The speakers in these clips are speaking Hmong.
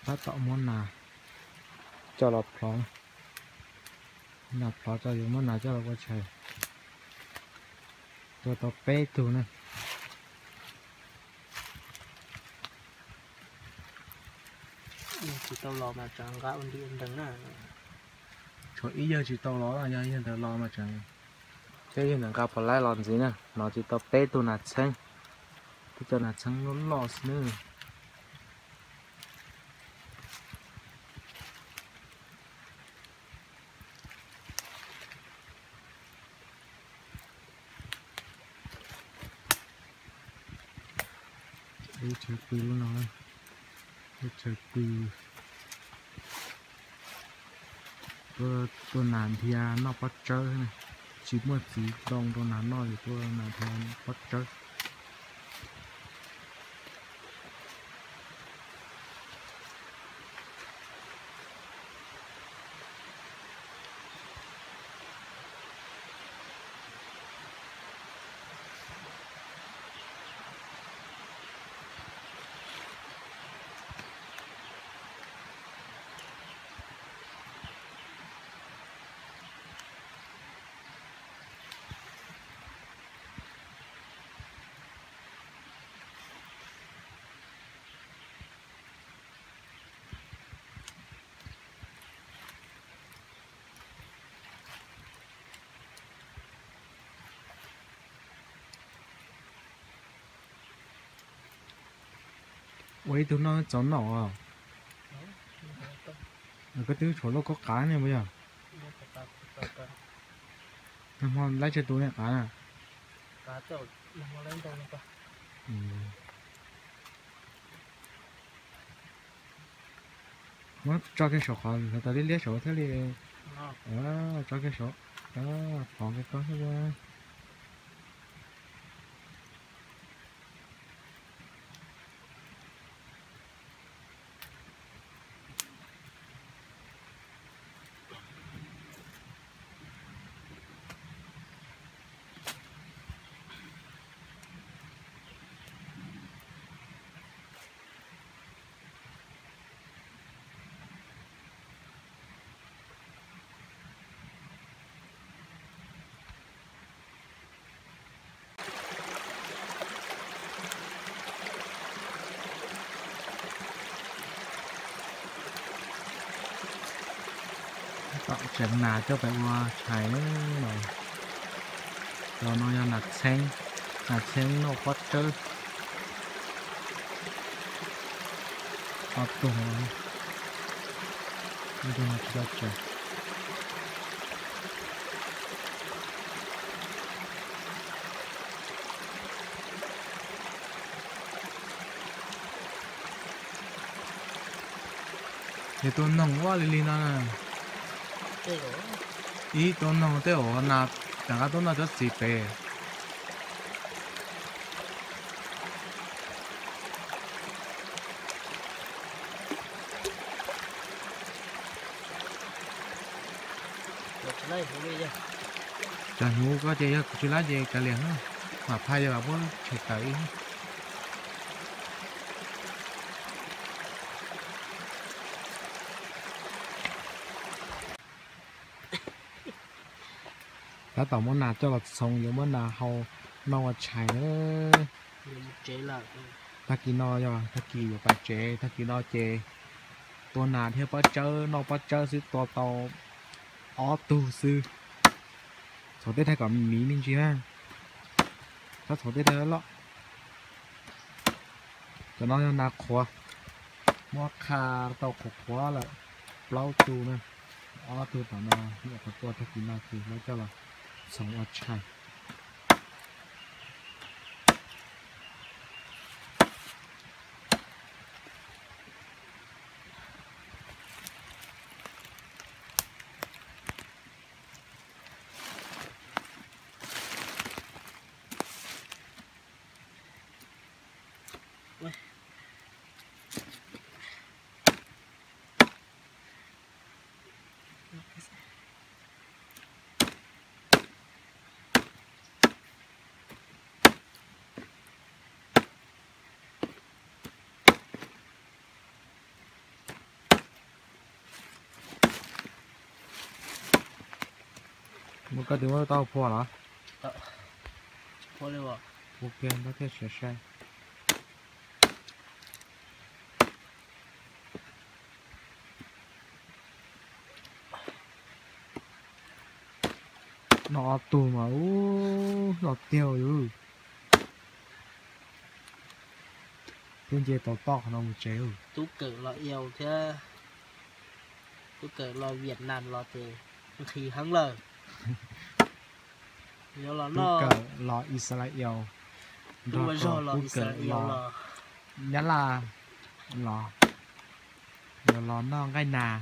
Tab tom muab nas coj los plhov, nas plhov tso yuav muab nas coj los ua tshais. Tua tau peb tug na. Tsis tau los mas tseem nqa ua nti ua ntees na. Tshuav ib yawg tsis tau los, yog yawg ntawd los mas tseem, peb yawg ntawd nqa pos laib los ntxiv na. No tsis tau peb tug nas txheeb, peb cov nas txheeb loj loj xwb na. Ib tshawv pw lub no, ib tshawv pw. Tuaj nas nrhiav noj pob tsawb, tsis muaj txiv ntoo rau nas noj es tuaj nas nrhiav pob tsawb. Ua ib tug noj txaus noj os. Koj twb tshuav lub kaub qav ne puas yog? Nag hmo laib tsawg tus ne qav na? Muab tso kiag saum qhov tas liab liab saum thiaj li, tso kiag saum, qhov kiag koj thiab. Tom tseev nas coj pais ua tshais na. Cov no yog nas txheeb, nas txheeb noj pob tsawb. Ob tug, ib tug no tsis tau tseev. Ces tua noog ua li li no na. Ib tua noog tej uas nas rov qab tuaj noj cov txiv pem. Cov hnyuv ko ces yog kuv tsis laib ces kav liam, mam phaj yog los muab tshem tawm ib. Tab tom muab nas coj los txhoov yuav muab nas hau noj ua tshais na. Tag kis no yog tag kis yuav pais tsev, tag kis no ces tua nas thiab pob tsawb, noj pob tsawb xwb tua tau ob tug xwb. Txhoov tej thawj kom miv me ntsis na, txhoov tej thawj loj. Cov no yog nas qhuav, muab qha tau qhuav qhuav lawm plaub tug na. Ob tug tom no nyuam qhuav tua tag kis no ces lawv coj los txhoov ua tshais. Mus koj twb muab tau phua los? Phua kiag ntawd thiaj siav sai. No ob tug mas ub los tiag yus. Thiab nce tau toj qhov no mus tsev. Tub Kawm los Iau thiab, Tub Kawm los Vietnam los ces nqhis heev lawm. Tub Kawm los Israel, nrog Tub Kawm los Nyab Laj los, los noj nqaij nas.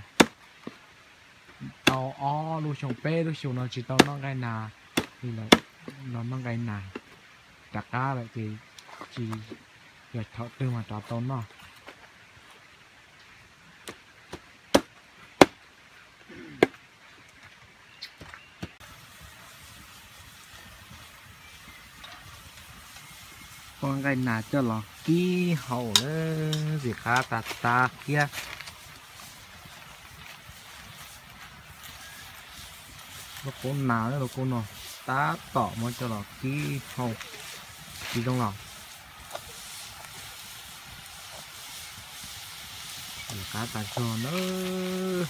Tau ob lub xyoo peb lub xyoo no tsis tau noj nqaij nas li lawm, los noj nqaij nas rov qab lawm ces tsis yog thaum twg mas rov tau noj. Poj nqaij nas coj los kib haus lawm, vim qab tas tas kiab. Lauj kaub nas, lauj kaub no tab tom muab coj los kib haus tsis zoo los. Qab tas zog nawb.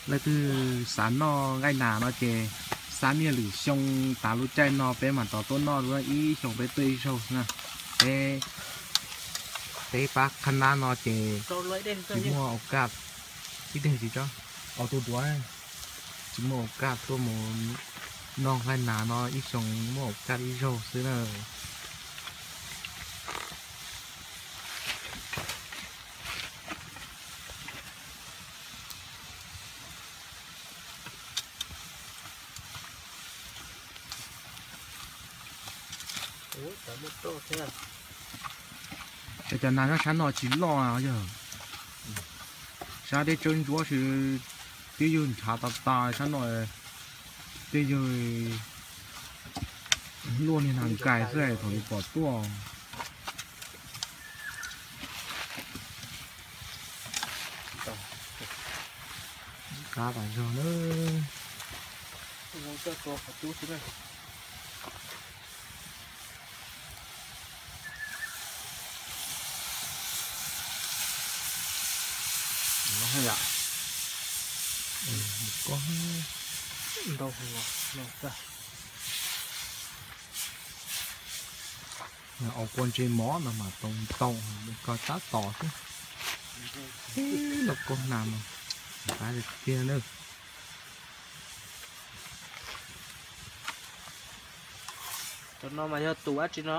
Leej twg xav noj nqaij nas no ces xav niaj lwm xyoo tas lub caij no peb mam rov tuaj noj dua, ib xyoo peb tuaj ib zaug na. Peb, peb pab qhab nab no ces tsis muaj au kaj, ib teg tsis tso, au tu duav, tsis muaj au kaj tuaj mus noj nqaij nas no, ib xyoo muaj au kaj ib zaug xwb na. Ces cov nas sab no tsis loj yog, sab deb tsawb ntsuab xwb, twb yug ntshav tas tas sab no, twb yug luaj niag nas nkais xwb thaum yus pom tuaj. Qab tas zog na. Au kua ntse mov no mas tau tau, ko tab tom xwb. Lauj kaub nas mas qab tiag tiag na. Cov no mas yog tus dab tsi no?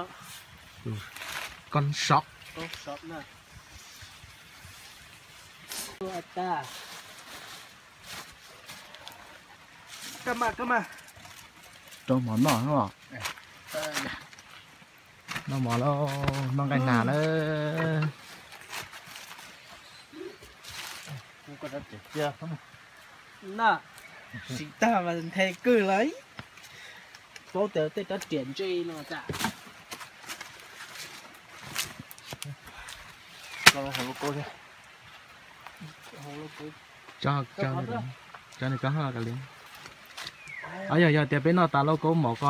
Koob sov. Koob sov na. Rau mov noj os. Noj mov lauj, noj nqaij nas lawm. Na, siv tag mas nthe kawg lawm. Paub tias tej rab riam ntse no tas. Tso, tso, tso nws kab li. Yog, yog tias peb noj tas lauj kaub mov ko,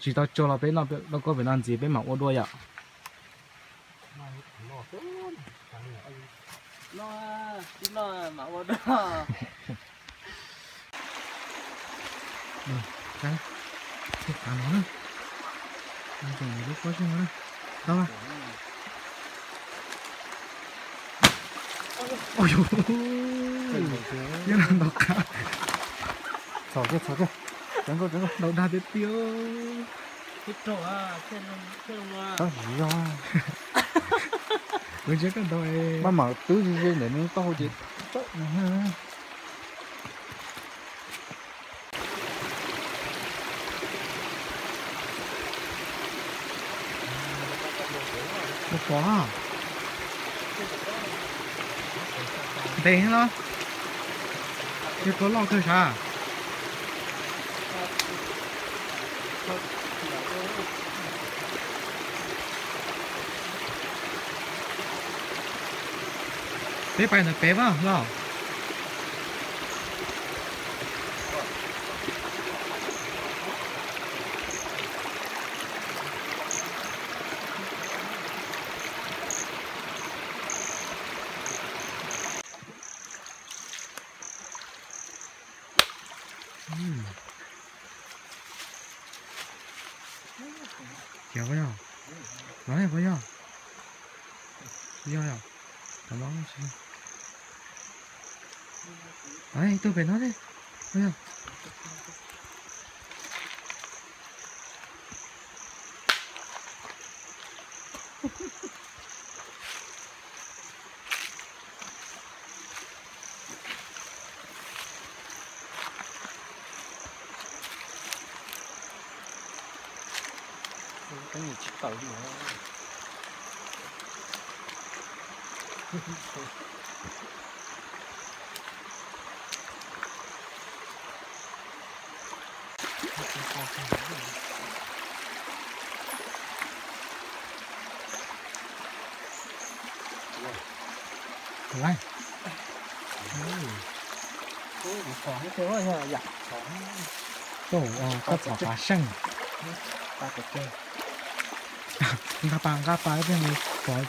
tsis tau tsuag los peb noj lauj kaub pem no ntxiv peb mam ua dua yom. Ntau dag tiag tiag. Kuv ntsia koj ntau. Maj mam twb ze ze ntawm nws taub hau ces. Ua pom. Ntev los, yog koj loj kawg sav. Peb pais ntawm pem mas los. Khiav puas yog? Los puas yog? Yog yog. Tam no tsis yog. Ib tug pem no ne. Puas yog? Tsis tawm li. Laij. Koj phom qab seej. Nqa pas, nqa pas peb mus pov.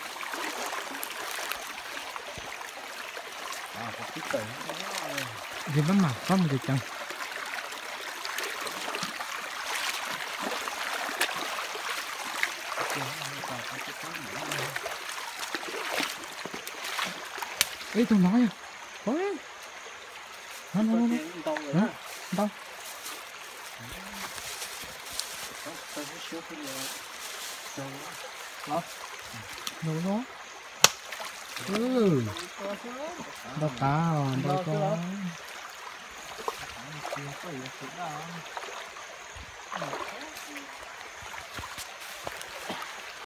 Ces pab mam pab mus ceev ceev. Ib tug no yog. No, no, no, no. Ntau. Nus no. Ntau qab os, ntau koj.